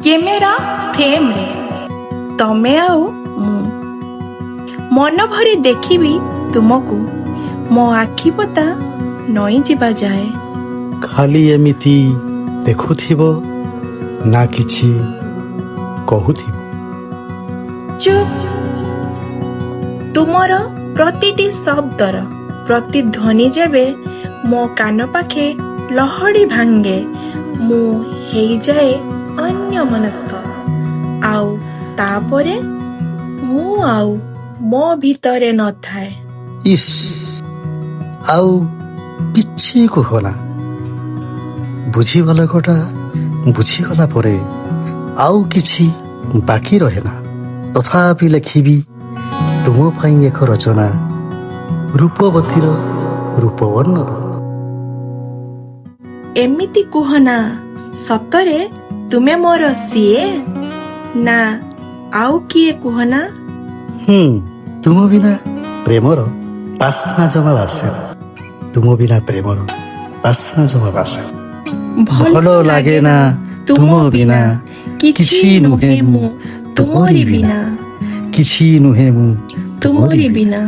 Camera ଫ୍ରେମ୍ରେ ତମେ ଆଉ ମୁଁ। ମନ ଭରି ଦେଖିବି ତୁମକୁ, ମୋ ଆଖି ପତା ନଇଁଯିବା ଯାଏ। ଖାଲି ଏମିତି ଦେଖୁଥିବ ନା କିଛି କହୁଥିବ? ଚୁପ୍। ତୁମର ପ୍ରତିଟି ଶବ୍ଦର ପ୍ରତିଧ୍ୱନି ଯେବେ ମୋ କାନ ପାଖେ ଲହଡ଼ି ଭାଙ୍ଗେ, ମୁଁ ହେଇଯାଏ ଅନ୍ୟମନସ୍କ। ଆଉ ତାପରେ ମୁଁ ଆଉ ମୋ ଭିତରେ ନଥାଏ। ଇସ୍, ଆଉ କିଛି କୁହନା। ବୁଝିବା ଲୋକଟା ବୁଝିଗଲା ପରେ ଆଉ କିଛି ବାକି ରହେ ନା। ତଥାପି ଲେଖିବି ତୁମ ପାଇଁ ଏକ ରଚନା, ରୂପବତୀର ରୂପ ବର୍ଣ୍ଣନା। ଏମିତି କୁହନା, ସତରେ ତୁମେ ମୋର ସିଏ ନା ଆଉ କିଏ, କୁହନା? ହୁଁ, ତୁମ ବିନା ପ୍ରେମର ବାସ୍ନା ଜମା ବାସେ, ତୁମ ବିନା ପ୍ରେମର ବାସ୍ନା ଜମା ବାସେ। ଭଲ ଲାଗେ ନା ତୁମ ବିନା, କିଛି ନୁହେଁ ମୁଁ ତୁମରି ବିନା, କିଛି ନୁହେଁ ମୁଁ ତୁମରି ବିନା।